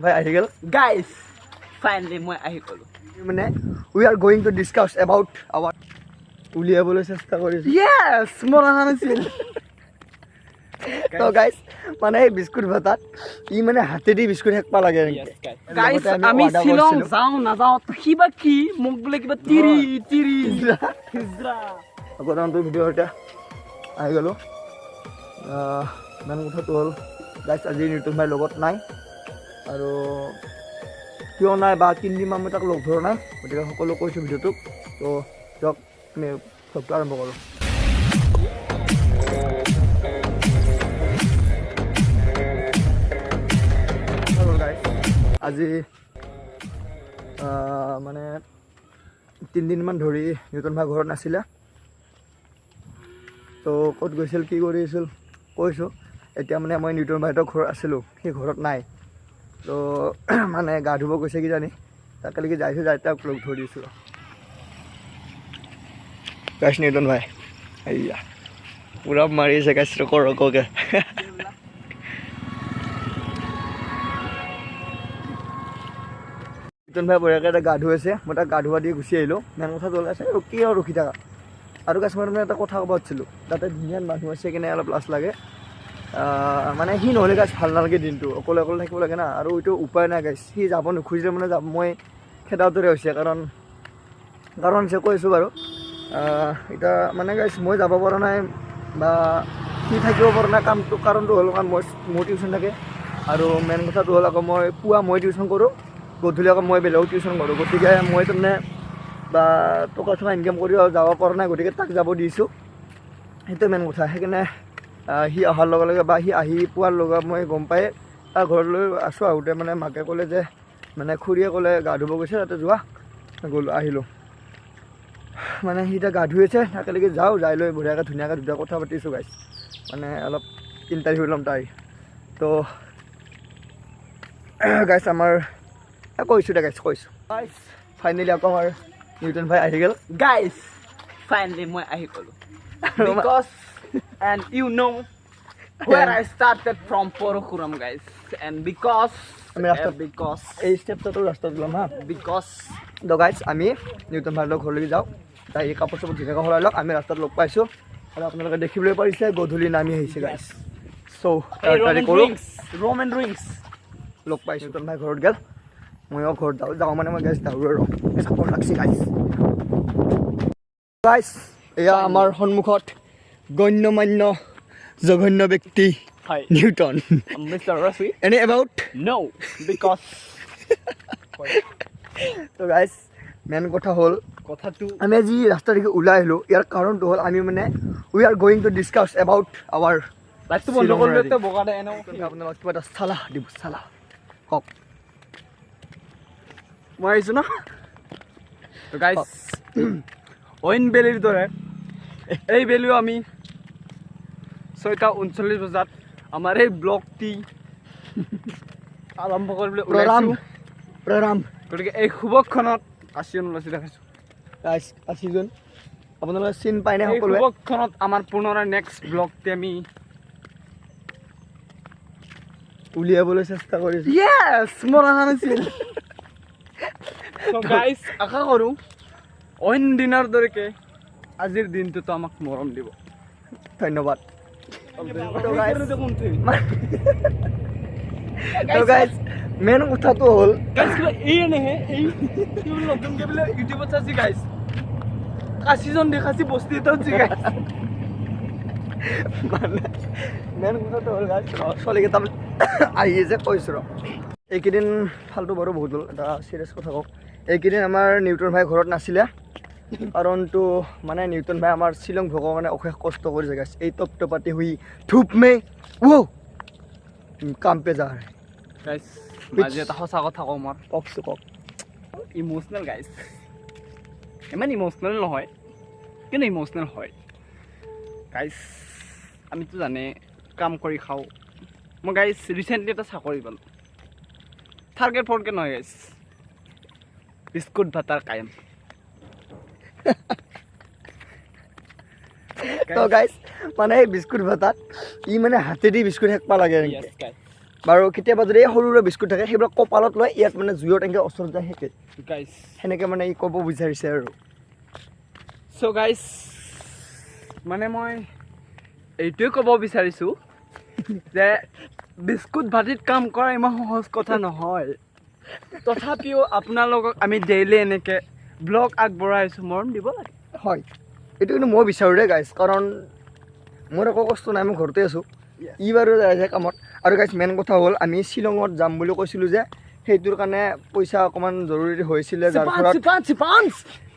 ভাই আহি গ'ল। গাইজ, ফাইনেলি মই আহি গ'লো। মানে we are going to discuss about our উলিয়াবলৈ চেষ্টা কৰিছোঁ। য়েছ, মোৰ অহা নাছিল। তো গাইজ, মানে এই বিস্কুট ভাতাত ই মানে হাতেদি বিস্কুট সেকবা লাগে এনেকে। গাইজ, লগতে আমি order Shillong কৰিছিলোঁ। যাওঁ নাযাওঁ, সি বা কি মোক বোলে কিবা তিৰি তিৰি হিজৰা। আকৌ নতুন ভিডিঅ' সৈতে আহি গ'লোঁ। মেইন কথাটো হ'ল গাইজ, আজি নিতুন ভাই লগত নাই আৰু কিয় নাই বা 3 দিনমান মই তাক লগ ধৰা নাই, গতিকে সকলো কৈছোঁ ভিডিঅ'টোক। তো দিয়ক, আমি ভ্লগটো আৰম্ভ কৰোঁ। গাইজ, আজি মানে 3 দিনমান ধৰি নিউটন ভাই ঘৰত নাছিলে। তো ক'ত গৈছিল, কি কৰি আছিল কৈছোঁ। এতিয়া মানে মই নিউটন ভাইহঁতৰ ঘৰত আছিলোঁ, সি ঘৰত নাই। তো মানে গা ধুব গৈছে কিজানি, তাকেলৈকে যাইছোঁ, যাই তাক লগ ধৰি দিছোঁ। গাইছ, নিউটন ভাই আইয়া পূৰা মাৰি আছে গাইছ, ৰক ৰককে। নিউটন ভাই বঢ়িয়াকৈ এটা গা ধুই আছে, মই তাক গা ধোৱা দি গুচি আহিলোঁ। মেইন কথাটো হ'ল আছে আৰু কি আৰু ৰখি থাকা। আৰু গাইছ, মই মানে এটা কথা ক'ব খুজিছিলোঁ, তাতে ধুনীয়া মানুহ আছে কিনে অলপ লাজ লাগে। মানে সি নহ'লে গাইছ ভাল নালাগে দিনটো, অকলে অকলে থাকিব লাগে না। আৰু এইটো উপায় নাই গাইছ, সি যাব নোখোজিলে মানে যাব মই খেদাৰ দৰে হৈছে। কাৰণ হৈছে কৈছোঁ বাৰু, এতিয়া মানে গাইছ মই যাব পৰা নাই বা সি থাকিব পৰা নাই। কামটো কাৰণটো হ'ল কাৰণ মোৰ টিউশ্যন থাকে আৰু মেইন কথাটো হ'ল আকৌ মই পুৱা মই টিউশ্যন কৰোঁ, গধূলি আকৌ মই বেলেগক টিউশ্যন কৰোঁ। গতিকে মই তাৰমানে বা টকা চকা ইনকাম কৰি যাব পৰা নাই, গতিকে তাক যাব দিছোঁ, সেইটোৱে মেইন কথা। সেইকাৰণে সি অহাৰ লগে লগে বা সি আহি পোৱাৰ লগে মই গম পাই তাৰ ঘৰলৈ আছোঁ। আহোঁতে মানে মাকে ক'লে যে, মানে খুৰীয়ে ক'লে গা ধুব গৈছে, তাতে যোৱা। গ'লোঁ, আহিলোঁ। মানে সি এতিয়া গা ধুই আছে, একেলগে যাওঁ, যাই লৈ বঢ়িয়াকৈ ধুনীয়াকৈ দুটা কথা পাতিছোঁ গাইছ, মানে অলপ ইণ্টাৰভিউ ল'ম তাই। তো গাইছ, আমাৰ কৈছোঁ দে গাইছ, কৈছোঁ। গাইছ, ফাইনেলি আকৌ আমাৰ নিউটন ভাই আহি গ'ল। গাইজ, ফাইনেলি মই আহি গ'লো because and you know where I started from, Parashuram guys, and because আমি ৰাস্তাত because এই ষ্টেপটো ৰাস্তাত ওলাম হা। Because তো গাইছ, আমি নিউটন ভাইৰ ঘৰলৈ যাওঁ, তাই এই কাপোৰ চাপোৰ ধুনীয়াকৈ সলাই লওক। আমি ৰাস্তাত লগ পাইছোঁ আৰু আপোনালোকে দেখিবলৈ পাৰিছে গধূলি নামি আহিছে গাইছ। চ' তাড়াতাড়ি কৰোঁ। Roman rings. লগ পাইছোঁ। নিউটন ভাই ঘৰত গ'ল, ময়ো ঘৰত যাওঁ। যাওঁ মানে মই গাইছ দাউৰো আৰু চাপৰ লাগছি গাইছ। গাইছ, এয়া আমাৰ সন্মুখত গণ্যমান্য জঘন্য ব্যক্তি হয়। নিউটন। মিষ্টাৰ ৰশ্মি। এনে এবাউট No, because তো গাইছ, মেইন কথা হ'ল কথাটো আমি আজি ৰাস্তা দেখি ওলাই আহিলোঁ, ইয়াৰ কাৰণটো হ'ল আমি মানে we are going to discuss about our লাইটটো বন্ধ কৰিলে তো বোকা দে এনেও। আপোনালোক কিবা এটা চালাহ দিব, চালাহ কওক। মই আহিছোঁ ন। তো গাইছ, অইন বেলিৰ দৰে এই বেলিও আমি 6:39 বজাত আমাৰ এই ব্লগটি আৰম্ভ কৰিবলৈ প্ৰণাম। ওলাইছোঁ। প্ৰণাম। গতিকে এই শুভক্ষণত কাচিজন ওলাইছে, দেখাইছোঁ। গাইছ, আছিজন আপোনালোকে চিন পায়নে এই সকলোৱে? শুভক্ষণত আমাৰ পুনৰাই নেক্সট ব্লগটি আমি উলিয়াবলৈ চেষ্টা কৰিছোঁ। য়েছ, মোৰ অহা নাছিল। গাইছ, আশা কৰোঁ অইন দিনাৰ দৰেকে আজিৰ দিনটোতো আমাক মৰম দিব। ধন্যবাদ। তো গাইছ, মেইন কথাটো হ'ল গাইছ, কিবা এই এনেহে এই কি বোলে নতুনকে বোলে ইউটিউবত চাইছি গাইছ, কাচিজন দেখাইছি বস্তি এটাত গাইছ। মানে মেইন কথাটো হ'ল গাইছ, ছোৱালীকেইটা আহি আছে, কৈছোঁ ৰ। এইকেইদিন ফাল্টু বাৰু বহুত হ'ল। এটা চিৰিয়াছ কথা কওঁ, এইকেইদিন আমাৰ নিউটন ভাই ঘৰত নাছিলে। কাৰণটো মানে নিউটন ভাই আমাৰ শ্বিলং ভ্লগৰ কাৰণে অশেষ কষ্ট কৰিছে গাইছ। এই तपतपाती हुई धूप में वो काम पे जा रहे। গাইছ, আজি এটা সঁচা কথা কওঁ মই। কওকচোন, কওক। ইম'চনেল গাইছ, ইমান ইম'চনেল নহয় কিন্তু ইম'চনেল হয় গাইছ। আমিতো জানে কাম কৰি খাওঁ। মই গাইছ ৰিচেণ্টলি এটা চাকৰি পালোঁ, থাৰ্ড গ্ৰেড ফ'ৰ্থ গ্ৰেড নহয় গাইছ, বিস্কুট ভাতাৰ কায়েম। তো গাইছ, মানে এই বিস্কুট ভাতাত ই মানে হাতেদি বিস্কুট সেকবা লাগে এনেকে। Yes, guys. বাৰু কেতিয়াবা যদি এই সৰু সৰু বিস্কুট থাকে, সেইবিলাক কপালত লৈ ইয়াত মানে জুইত এনেকৈ ওচৰত যায় সেকে। গাইছ। সেনেকৈ মানে ই ক'ব বিচাৰিছে আৰু। চ' গাইছ, মানে মই এইটোৱে ক'ব বিচাৰিছোঁ যে বিস্কুট ভাটিত কাম কৰা ইমান সহজ কথা নহয়। তথাপিও আপোনালোকক আমি ডেইলি এনেকৈ ব্লগ আগবঢ়াইছোঁ, মৰম দিব লাগে। হয়, এইটো কিন্তু মই বিচাৰোঁ দেই গাইছ, কাৰণ মোৰ একো কষ্ট নাই, মই ঘৰতে আছোঁ। ই বাৰু যাই আছে কামত। আৰু গাইছ, মেইন কথা হ'ল আমি শ্বিলঙত যাম বুলি কৈছিলোঁ যে, সেইটোৰ কাৰণে পইচা অকণমান জৰুৰী হৈছিলে,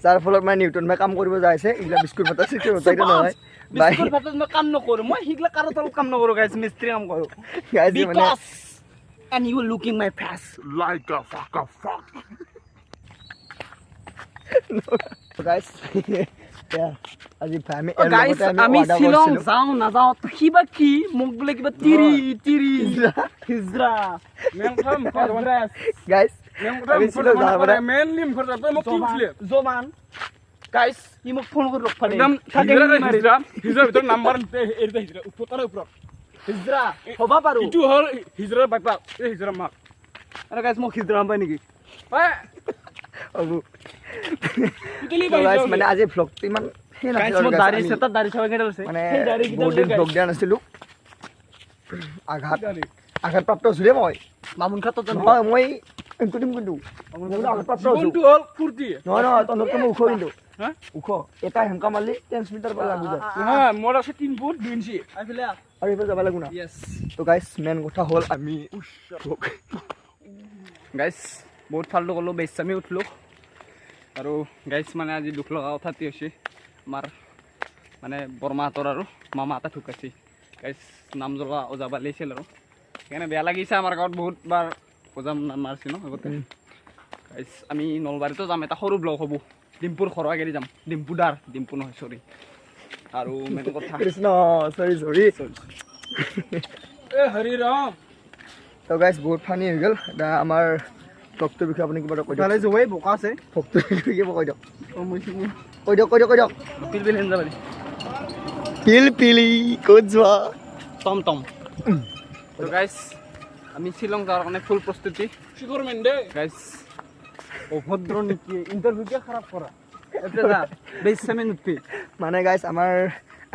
যাৰ ফলত মানে নিউটন ভাই কাম কৰিব যাই আছে। এইবিলাক বিস্কুট ভাতা চিস্কুট ভাতা এইটো নহয় বাই। বিস্কুট ভাতত মই কাম নকৰোঁ, মই সেইগিলা কাৰো তলত কাম নকৰোঁ গাইছ, মিস্ত্ৰী কাম কৰোঁ। গাইছ মানে because and you looking my face like a fuck a fuck. গাইছ, আজি আমি গাইছ, আমি শ্বিলং যাওঁ নাযাওঁ সি বা কি মোক বোলে কিবা তিৰি তিৰি হিজৰা। মেইন কথা মুখৰ জবান। গাইছ, মেইন কথা আমি মুখৰ শ্বিলং জবান যাব নকৰে। মেইনলি মুখৰ জবান মোক কি উঠিলে জমান গাইছ, সি মোক ফোন কৰি ৰখা। একদম হিজৰা হিজৰা হিজৰাৰ ভিতৰত নাম্বাৰ এইটা হিজৰা ওপৰত, তাৰে ওপৰত। হিজৰা হ'ব পাৰো। ইটো হ'ল হিজৰাৰ বাপেক, এই হিজৰাৰ মাক। আৰু গাইছ, মোক হিজৰা পাই নেকি? হ'ব। টোটেলি। গাইছ, মানে আজি ভ্লগটো ইমান সেই নাছিল গাইছ, আৰু মোৰ guys, দাড়ি আমি আছে, তাত দাড়ি চাব কেইডাল আছে। মানে সেই দাড়ি কেইডাল বহুত দিন লৈ ভ্লগ দিয়া নাছিলোঁ, আঘাতপ্ৰাপ্ত হৈছোঁ দেই মই। মামুন খাত। নহয়, মই এনেকৈ দিম কিন্তু মই কিন্তু আঘাতপ্ৰাপ্ত হৈছোঁ। জীৱনটো হ'ল ফূৰ্তি। নহয় নহয়, তহঁততকৈ মই ওখ কিন্তু। হা? ওখ, এটা হেমকা মাৰলি ট্ৰেন্সমিটাৰ পৰা লাগি যায়। নহয়, মোৰ আছে 3 ফুট 2 ইঞ্চি। আইফালে। আৰু এইফালে যাব লাগিব না। য়েছ। তো গাইছ, মেইন কথা হ'ল আমি গাইছ, বহুত ফাল্টু ক'লোঁ, বেচামি উঠলোঁ। আৰু গাইছ, মানে আজি দুখ লগা কথাটি হৈছে, আমাৰ মানে বৰমাহঁতৰ আৰু মামা এটা ঢুকাইছে গাইছ। নাম জ্বলা ওজা পালিছিল আৰু সেইকাৰণে বেয়া লাগিছে। আমাৰ গাঁৱত বহুতবাৰ ওজা নাম মাৰিছে ন আগতে। গাইছ, আমি নলবাৰীতো যাম, এটা সৰু ব্লগ হ'ব, ডিম্পুৰ ঘৰৰ আগেদি যাম। ডিম্পু দাৰ, ডিম্পু নহয়, চৰি। আৰু মেইন কথা কৃষ্ণ, চৰি চৰি। এ হৰি ৰাম। তো গাইছ, বহুত ফানি হৈ গ'ল। এতিয়া আমাৰ ভ্লগটোৰ বিষয়ে আপুনি কিবা এটা কৈ দিয়ক। ইফালে যোৱাই বোকা আছে। ভ্লগটোৰ বিষয়ে কিবা কৈ দিয়ক। অঁ, মই কৈ দিয়ক, কৈ দিয়ক, কৈ দিয়ক। পিল পিল হেন যাব। পিল পিলি ক'ত যোৱা? টম টম। তো গাইছ, আমি শ্বিলং যোৱাৰ কাৰণে ফুল প্ৰস্তুতি। শিখৰ মেণ্ডে। গাইছ, অভদ্ৰ নেকি? ইণ্টাৰভিউ কিয় খাৰাপ কৰা? এতিয়া যা, বেছি নুঠবি। মানে গাইছ,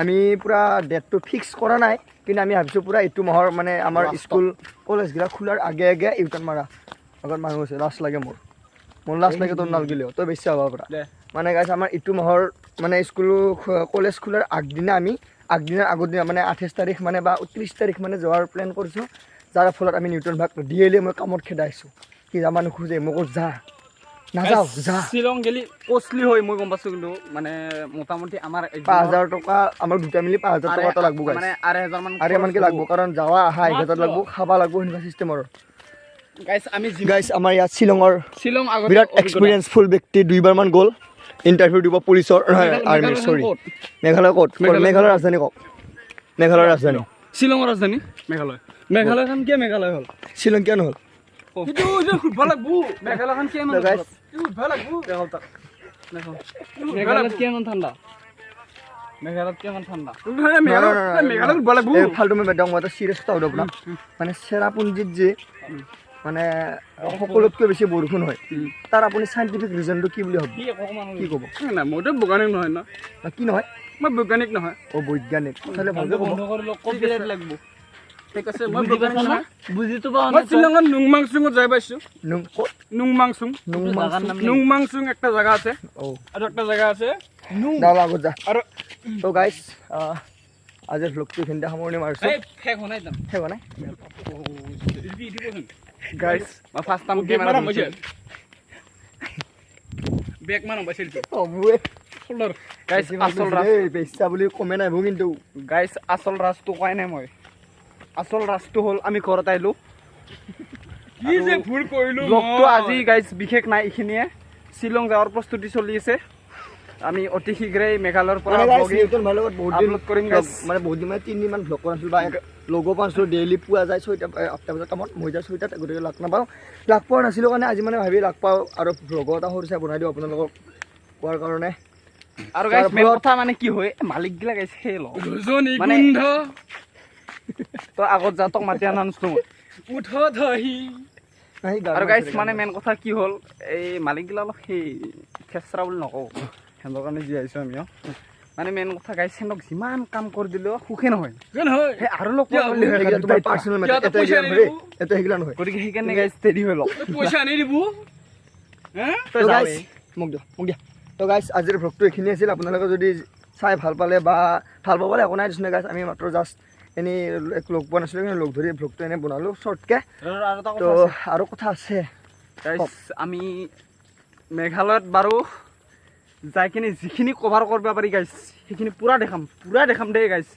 আমি পূৰা ডেটটো ফিক্স কৰা নাই, কিন্তু আমি ভাবিছোঁ পূৰা এইটো মাহৰ মানে আমাৰ Last ত। স্কুল কলেজবিলাক খোলাৰ আগে আগে ইউটাৰ্ণ মাৰা। আগত মানুহ আছে, লাজ লাগে মোৰ, মোৰ লাজ লাগে। তোৰ নালগিলেও তই বেছি হ'ব পৰা। দে। মানে গাইছ, আমাৰ এইটো মাহৰ মানে স্কুল কলেজ খোলাৰ আগদিনা, আমি আগদিনাৰ আগৰ দিনা মানে 28 তাৰিখ মানে বা 30 তাৰিখ মানে যোৱাৰ প্লেন কৰিছোঁ, যাৰ ফলত আমি নিউটন ভাগ ডেইলি মই কামত খেদাইছোঁ। সি যাব নোখোজে, মই কৈছোঁ যা, নাযাওঁ যা। শ্বিলং গেলি কষ্টলি হয়, মই গম পাইছোঁ, কিন্তু মানে মোটামুটি আমাৰ 5000 টকা, আমাৰ দুটা মিলি 5000 টকা এটা লাগব গাইছ। মানে 2500 মান। আৰু ইমানকৈ লাগব, কাৰণ যাৱা আহা 1000 লাগব, খাব লাগব, সেনেকুৱা চিষ্টেমৰ। গাইছ, আমি গাইছ, আমাৰ ইয়াত শ্বিলঙৰ শ্বিলং আগতে বিৰাট এক্সপিৰিয়েঞ্চফুল ব্যক্তি, দুইবাৰমান গ'ল ইণ্টাৰভিউ দিব পুলিচৰ, আৰ্মিৰ, চৰি। মেঘালয় ক'ত? মেঘালয়ৰ ৰাজধানী কওক, মেঘালয়ৰ ৰাজধানী। শ্বিলঙৰ ৰাজধানী মেঘালয়। মেঘালয়খন কিয় মেঘালয় হ'ল? শ্বিলং কিয় নহ'ল? সেইটো সেইটো সুধব লাগব। মেঘালয়খন কিয় ইমান তো guys, সুধব লাগব। মেঘালয়ত কিয় ইমান ঠাণ্ডা? মেঘালয়ত কিয় ইমান ঠাণ্ডা? মেঘালয় মেঘালয় সুধব লাগব। এই ফাল্টু মই বেদক, মই এটা চিৰিয়াছ কথা সুধো আপোনাক। মানে চেৰাপুঞ্জীত যে মানে সকলোতকৈ বেছি বৰষুণ হয়, তাৰ আপুনি চাইণ্টিফিক ৰিজনটো কি বুলি ভাবে? কি অকণমান কি ক'ব? নাই, মইতো বৈজ্ঞানিক নহয় ন। না, কি নহয়? মই বৈজ্ঞানিক নহয়। অ', বৈজ্ঞানিক তেতিয়াহ'লে ভালকে ক'ব। বন্ধ কৰি লওক, কপিৰাইট লাগিব। ঠিক আছে, মই বুজি বৈজ্ঞানিক পাইছা না? নহয়। বুজিতো পাৱা মই নাই তই? শ্বিলঙৰ নুংমাংচুঙত যাই পাইছোঁ। নুং ক'ত? নুংমাংচুং। নুং জাগাৰ নাম নেকি? নুংমাংচুং একটা জাগা আছে। অ'। আৰু একটা জাগা আছে। দাও আগত যা। আৰু তো গাইছ, আজিৰ ভ্লগটো এইখিনিতে সামৰণি মাৰিছোঁ। এই শেষ হোৱা নাই একদম। শেষ হোৱা নাই। গাইছ, মই ফাৰ্ষ্ট টাইম বেগ কেমেৰা মাৰা হৈছে, বেগ মাৰা হৈছে এইটো। অবুৱে। শোল্ডাৰ। গাইছ, আচল ৰাজ বেচা বুলি কমে নাইব কিন্তু। গাইছ, আচল ৰাজটো কোৱাই নাই মই। আচল ৰাজটো হ'ল আমি ঘৰত আহিলোঁ। কি যে ভুল কৰিলো। ব্লগটো আজি গাইছ বিশেষ নাই, এইখিনিয়ে। শ্বিলং যোৱাৰ প্ৰস্তুতি চলি আছে। আমি অতি শীঘ্ৰেই মেঘালয়ৰ পৰা মানে গাইছ, vlogging Newton ভাইৰ লগত বহুত দিন upload কৰিম vlog- guys। মানে বহুত দিন, মানে 3 দিনমান ভ্লগ কৰা নাছিলোঁ বা লগো পোৱা নাছিলোঁ। ডেইলি পোৱা যায় 6টা, 8টা বজাত কামত, মই যাওঁ 6টাত, গতিকে লগ নাপাওঁ। লগ পোৱা নাছিলোঁ কাৰণে আজি মানে ভাবি লগ পাওঁ আৰু ভ্লগৰ এটা সৰু চাই বনাই দিওঁ আপোনালোকক কোৱাৰ কাৰণে। আৰু গাইছ, তাৰ মেইন ফলত- কথা মানে কি হয়, মালিকগিলা গাইছ সেই ল ৰজনীগন্ধ। তই আগত যা, তোক মাতি আনা নাছিলো মই। উঠত আহি। নাই, গান আৰু মাৰিছে, গাইছ গান মানে মাৰিছে। মেইন কথা কি হ'ল, এই মালিকগিলা অলপ সেই খেচৰা বুলি নকওঁ, সিহঁতৰ কাৰণে জীয়াইছোঁ আমিও। মানে মেইন কথা গাইছ, সিহঁতক যিমান কাম কৰি দিলেও সুখে নহয়। কিয় নহয়? সেই আৰু লগ কিয়? সেইগিলা তোমাৰ পাৰ্চনেল মেটাৰ, কিয় এটা পইচা সেইগিলা নহয়, নিদিব? এটা সেইগিলা নহয়। গতিকে সেইকাৰণে গাইছ, দেৰি হৈ লওক। পইচা আনি দিব হে। তই তো যাৱেই। গাইছ, মোক দিয়া, মোক দিয়া। তো গাইছ, আজিৰ ভ্লগটো এইখিনি আছিল। আপোনালোকে যদি চাই ভাল পালে বা ভাল পাবলৈ একো নাই দেচোন গাইছ, আমি মাত্ৰ জাষ্ট এনেই এক লগ পোৱা নাছিলোঁ, কিন্তু লগ ধৰি ভ্লগটো এনেই বনালোঁ শ্বৰ্টকৈ। আৰু এটা তো কথা আছে। আৰু কথা আছে। গাইছ, আমি মেঘালয়ত বাৰু যাই কিনে যিখিনি কভাৰ কৰিব পাৰি গাইছ, সেইখিনি পূৰা দেখাম, পূৰা দেখাম দেই গাইছ।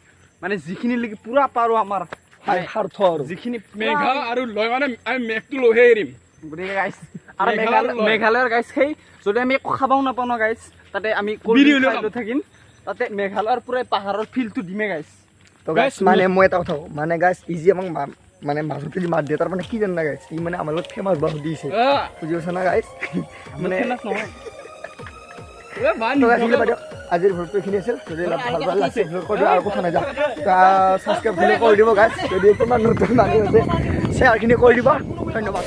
মানে যিখিনি লৈকে পূৰা পাৰোঁ আমাৰ মানে স্বাৰ্থ আৰু যিখিনি পুৰা মেঘা আৰু লয়, মানে আমি মেঘটো লৈহে এৰিম। গতিকে গাইছ, আৰু মেঘালয় মেঘালয় লয়। মেঘালয়ৰ গাইছ, সেই যদি আমি একো খাবও নাপাওঁ ন গাইছ, তাতে আমি cold বিৰি drink হ'লেও খাই খাম। লৈ থাকিম। তাতে মেঘালয়ৰ পুৰা পাহাৰৰ ফিলটো দিমে গাইছ। তো গাইছ, Guys, মানে মই এটা কথা কওঁ, মানে গাইছ, ই যি আমাক মানে মাজতে যি মাত দিয়ে, তাৰ মানে কি জানা গাইছ, ই মানে আমাৰ লগত ফেমাছ হোৱা সুধিছে। বুজি পাইছা না গাইছ? মানে ফেমাছ নহয়। তো গাইছ, এইখিনি বাদ দিয়ক। আজিৰ ভ্লগটো এইখিনি আছিল। যদি অলপ ভাল ভাল লাগছে ভ্লগ কৰি দিব, আৰু কথা নাই যা, ছাবস্ক্ৰাইবখিনি কৰি দিব গাইছ। যদি কোনোবা নতুন মানুহ আছে, শ্বেয়াৰখিনি কৰি দিব। ধন্যবাদ।